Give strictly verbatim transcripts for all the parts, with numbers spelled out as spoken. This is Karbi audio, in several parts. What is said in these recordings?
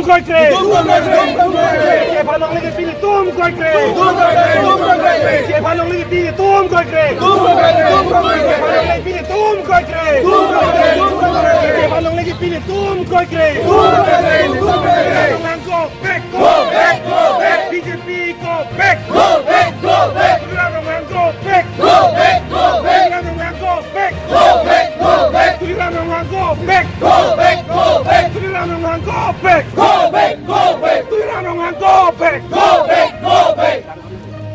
Kroikre. Kechephan longle ke pini tum kroikre. Kechephan longle ke pini tum kroikre. Kechephan longle ke pini tum kroikre. Kechephan longle ke pini tum kroikre. Tuliram Ronghang go back. Go back, go back. B J P go back. Go back, go back. Tuliram Ronghang go back. Go back, go back. Tuliram Ronghang go back. Go back, go back. Go back, go back. Tuliram Ronghang go back. Go back, go back. Tuliram Ronghang go back. Go back, go back.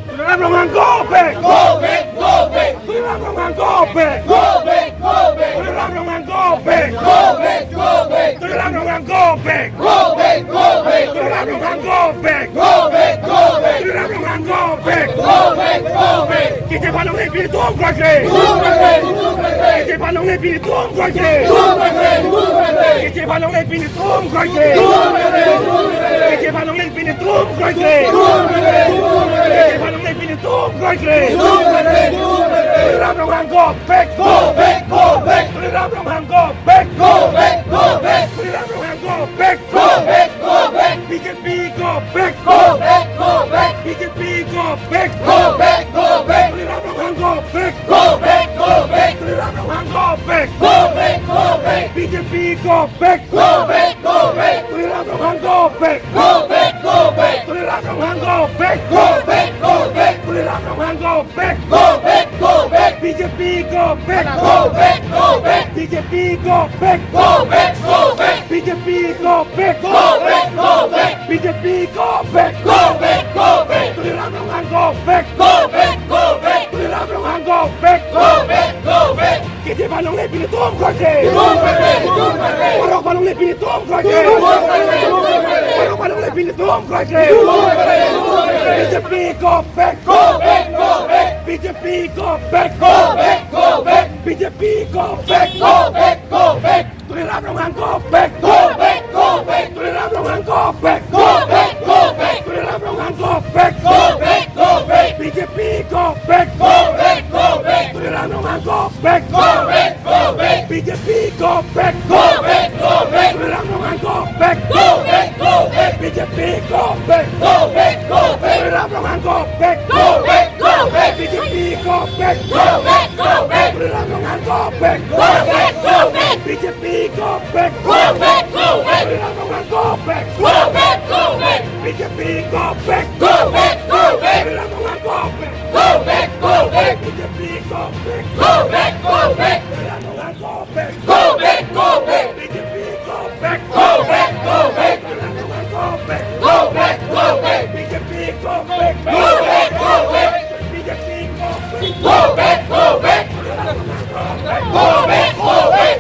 Tuliram Ronghang go back. Go back, go back. Tuliram Ronghang go back. Go back, go back. Tuliram Ronghang go back. Go back, go back. Tuliram Ronghang go back. Go back, go back. Tuliram Ronghang go back. Go back, go back. Tuliram Ronghang go back. Go back, go back. Kechephan longle pini tum kroikre. Tum kroikre, tum kroikre. Kechephan longle pini tum kroikre. Tum kroikre, tum kroikre. Kechephan longle pini tum kroikre. Tum kroikre, tum kroikre. Kechephan longle pini tum kroikre. Tum kroikre, tum kroikre. Kechephan longle pini tum kroikre. Tum kroikre, tum kroikre. Tuliram Ronghang go back. Go back, go back. Tuliram Ronghang go back. Go back, go back. Tuliram Ronghang go back. Go back, go back. B J P go back. Go back, go back. B J P go back. Go back, go back. Tuliram Ronghang go back. Go back, go back. Tuliram Ronghang go back. Go back, go back. B J P go back. Go back, go back. Tuliram Ronghang go back. Go back, go back. Tuliram Ronghang go back. Go back, go back. Tuliram Ronghang go back. Go back, go back. B J P go back. Go back, go back. B J P go back. Go back, go back. B J P go back. Go back, go back. B J P go back. Go back, go back. Tuliram Ronghang go back. Go back, go back. Tuliram Ronghang go back. Go back, go back. Kechephan longle pini tum kroikre. Tum kroikre, tum kroikre. Parokphan longle pini tum kroikre. Tum kroikre, tum kroikre. Parokphan longle pini tum kroikre. Tum kroikre, tum kroikre. B J P go back. Go back, go back. B J P go back. Go back, go back. B J P go back. Go back, go back. Tuliram Ronghang go back. Go back, go back. Tuliram Ronghang go back. Go back, go back. Tuliram Ronghang go back. Go back, go back. B J P go back. Go back, go back. Tuliram Ronghang go back. Go back, go back. B J P go back. Go back, go back. Tuliram Ronghang go back. Go back, go back. B J P go back. Go back, go back. Tuliram Ronghang go back. Go back, go back. B J P go back. Go back, go back. Tuliram Ronghang go back. Go back, go back. B J P go back. Go back, go back. Tuliram Ronghang go back. Go back, go back. B J P go back. Go back, go back. Tuliram Ronghang go back. Go back, go back. B J P go back. Go back, go back. Tuliram Ronghang go back. Go back, go back. B J P go back. Go back, go back. Tuliram Ronghang go back. Go back, go back. B J P go back. Go back, go back. B J P go back. Go back, go back. Tuliram Ronghang go back. Go back, go back.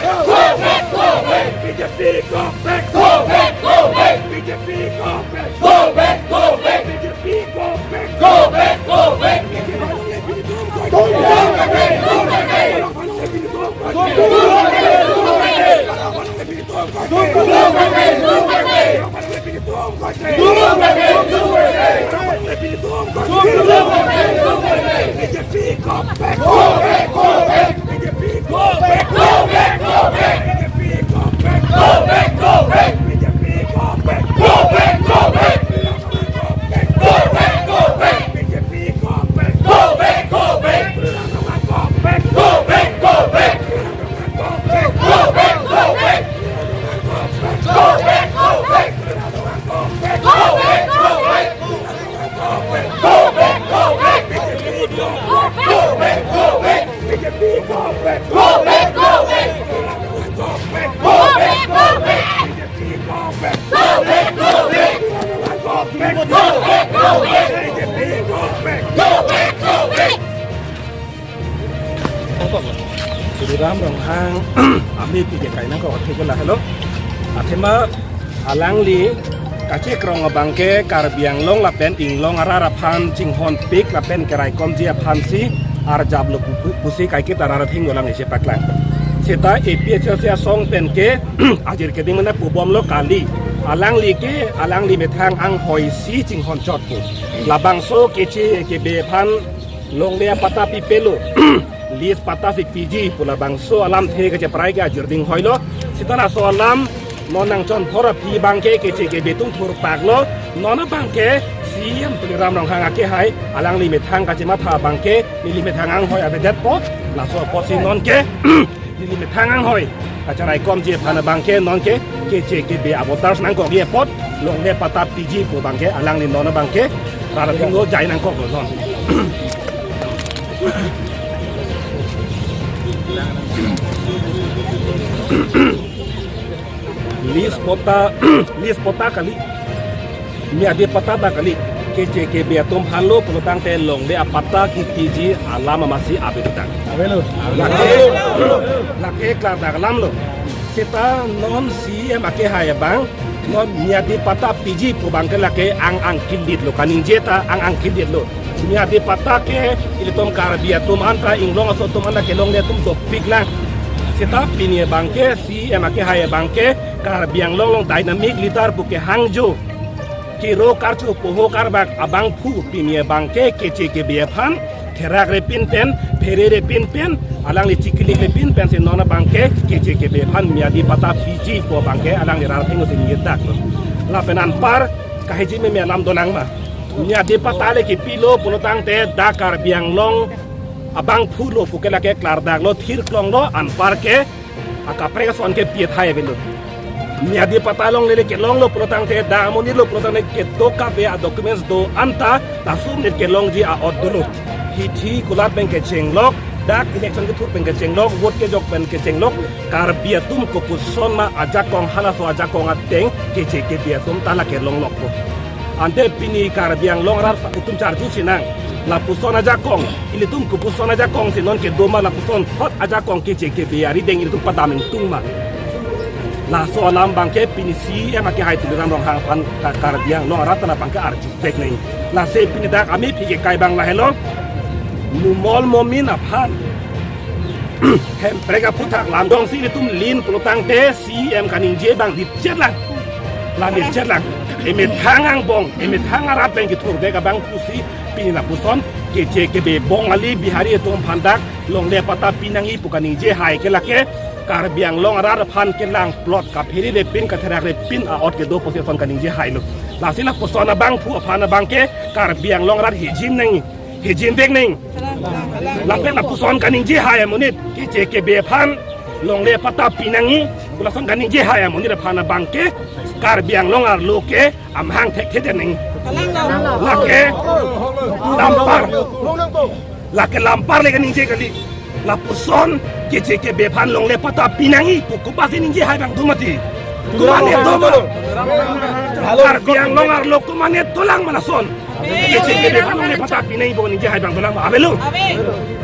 Go back, go back. B J P go back. Go back, go back. B J P go back. Go back, go back. B J P go back. Go back, go back. B J P go back. Go back, go back. B J P go back. Go back, go back. B J P go back. Go back, go back. B J P go back. Go back, go back. Go back, go back. B J P go back. Go back, go back. Go back, go back. Go back, go back. Go back, go back. Go back, go back. Go back, go back. Go back, go back. B J P go back. Go back, go back. Go back, go back. B J P go back. Go back, go back. Go back, go back. B J P go back. Go back, go back. Tuliram Ronghang amei pi ke kainang ko thik lahelo. Athema alangli kachekrong abang ke Karbi Anglong lapen inglong arat aphan chinghonpik lapen keraikomji aphansi arjaplo pu-, pusi kaiketa arat athengno alang isi paklang. Seta A P H L C asong pen ke ajir keding mena pubomlo kali. Alangli ke, alangli methang anghoi si chinghon chot pu. Labangso keche kebe aphan longle apatta pipelo. Lease patta si piji pu labangso alamthe kacheprai ke ajir ding hoilo. Seta laso alam Non nangchonphor aphi abangke keche kebe atum thurpak lo. Non abangke C E M Tuliram Ronghang akehai alangli methang kachematha abangke neli methang anghoi avedetpo. Laso apotsi nonke neli methang anghoi kacharaikomji aphan abangke nonke keche kebe avoters nangkokji apot longle patta piji pu abangke alangli non abangke rat athengno jai nangkoklo non. Lease patta, lease patta kali, miyadi patta ta kali, keche kebe atum aphanlo pulotangte longle apatta kipiji alam amatsi avedetang. Avelo. Lake, lake klardak alamlo. Seta non C E M akehai abang non miyadi patta piji pu abangke lake ang angkilitlo, kaningje ta ang angkilitlo. Miyadi patta ke ilitum Karbi atum anta, Inglong aso atum anta kelongle atum dopiklang. Seta pini abangke C E M akehai abangke Karbi Anglong along dynamic leader pu kehangjo, kero karcho poho karbak abangphu pini abangke keche kebe aphan therak repin pen, phere repin pen, alangli chikili repin pensi non abangke keche kebe aphan miyadi patta piji pu abangke alangli rat athengno si ningjedaklo. Lapen anpar kahiji meme alam dolang ma. Miyadi patta le kipilo pulotangte dak Karbi Anglong abangphulo puke lake klardaklo, thirklonglo, anparke akaprek ason ke pi athai avelo. Miyadi patta longle le kelonglo pulotangte dak amonitlo pulotangte kedo kave adocuments do anta laso amonit kelongji a-ot dolo. Hithi kulat pen kechenglok, dak election kethur pen kechenglok, vote kejok pen kechenglok, Karbi atum kopuson ma ajakong halaso ajakong ateng keche kebe atum ta lake longlokpo. Ante pini Karbi Anglong arat atum charjusi nang. Lapuson ajakong, ilitum kopuson ajakong si non kedo ma, lapuson thot ajakong keche kebe arideng ilitum padam ingtung ma. Laso alam abangke pini C E M akehai Tuliram Ronghang aphan Ka-, Karbi Anglong arat ta labangke arjuvek nang. Lasi pini dak amephi kekai abang lahelo. Numol Momin aphan Hemprek aphuthak lam dongsi ilitum lin pulotangte C E M kaningje abang dipchet lang. Lang dipchet lang. Emethang angbong, emethang arat pen kethurdek abangphusi pini lapuson keche kebe Bongali Bihari atum aphan dak longle patta pinangji pu kaningje hai ke lake Karbi Anglong arat aphan kelang plot kaphere repin katherak repin a-ot kedo possession kaningje hailo. Lasi lapuson abangphu aphan abangke Karbi Anglong arat hijin nang, hijin vek nang. Lapen lapuson kaningje hai amonit keche kebe aphan longle patta pinangji pu lason kaningje hai amonit aphan abangke Karbi Anglong arlo ke amahang thekthe det nang. Lake lampar, lake lampar le kaningje kali. Lapuson keche kebe aphan longle patta pinangji pu kopasi ningje hai abang do mati? Komat ne do ma? Karbi Anglong arlo komat ne dolang ma lason? Keche kebe aphan longle patta pinangji pu ningje hai abang dolang ma? Avelo.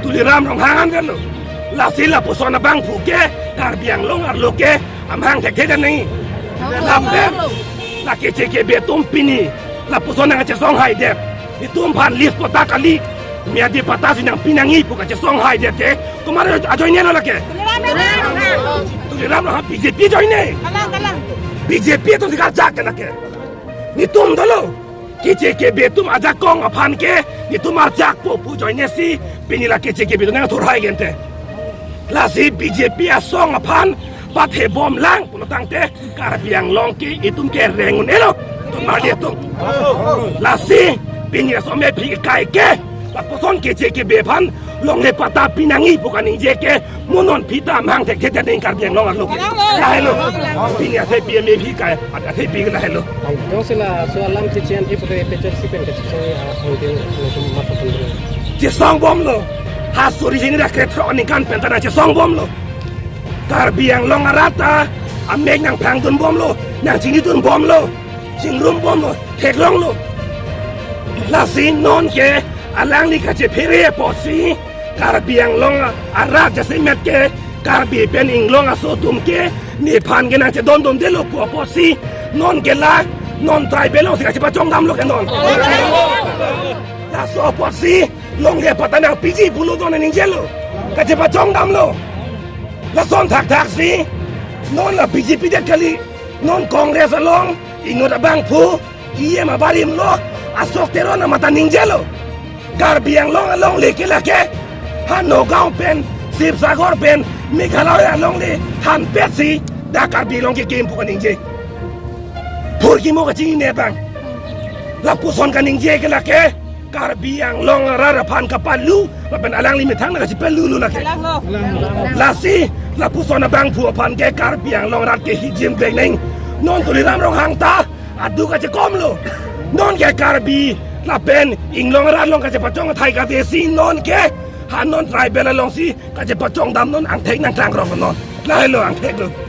Tuliram Ronghang an avelo. Lasi lapuson abangphu ke Karbi Anglong arlo ke amahang thekthe det nang. Lapen la keche kebe atum pini lapuson nangkachesong haidet. Itum aphan lease patta kali, miyadi patta si nangpinangji pu kachesong haidet ke komat ajoinelo lake? Tuliram Ronghang. B J P ajoine. Kalang, kalang. B J P atum si karjak ke lake. Netum dolo. Keche kebe atum ajakong aphan ke netum arjakpo pu ajoine si pini la keche kebe atum nangthur hai gente. Lasi B J P asong aphan pathebomlang pulotangte Karbi Anglong ke itum ke reng un-elo. Tun marli atum. Lasi pini laso amephi kekai ke lapuson keche kebe aphan longle patta pinangji pu kaningje ke mo non phi ta amahang thekthe det nang Karbi Anglong arlo ke. Lahelo. Pini athepi amephi kai, athepi ke lahelo. Jongsi laso alam chichen ipo ke P H R C pen kachesong, ah, angdeng nangtum matha pon dulu. Chesongbomlo. Ha suri jini ra krethrok aningkan pen ta nangchesongbomlo. Karbi Anglong arat ta amek nangphrangdunbomlo, nangchinidunbomlo, chingrumbomlo, theklonglo. Lasi non ke alangli kachephere apotsi Karbi Anglong arat jasemet ke Karbi pen Inglong aso atum ke nephan ke nangchedondundelo pu apotsi non ke la non tribal alongsi kachepachongdamlo ke non. Laso apotsi longle patta nangpiji pulo don ningjelo. Kachepachongdamlo. Lason thakthak si non la B J P det kali, non Congress along inut abangphu E M abarim lo, Ashok Teron amat ta ningjelo. Karbi Anglong alongle ke lake ha Nagaon pen, Sibsagar pen, Meghalaya alongle hanpetsi Dak Karbi Anglong ke game pu kaningje. Phurkimo kachinine abang. Lapuson kaningje ke lake Karbi Anglong arat aphan kapalu lapen alangli methang na kachipelulu lake. Lasi lapuson abangphu aphan ke Karbi Anglong arat ke hijim vek neng. Non Tuliram Ronghang ta adu kachekomlo. Non ke Karbi lapen inglong arat along kachepachong athai kave si non ke ha non tribal alongsi kachepachong dam non angthek nangklang rong non. Lahelo angthek lo.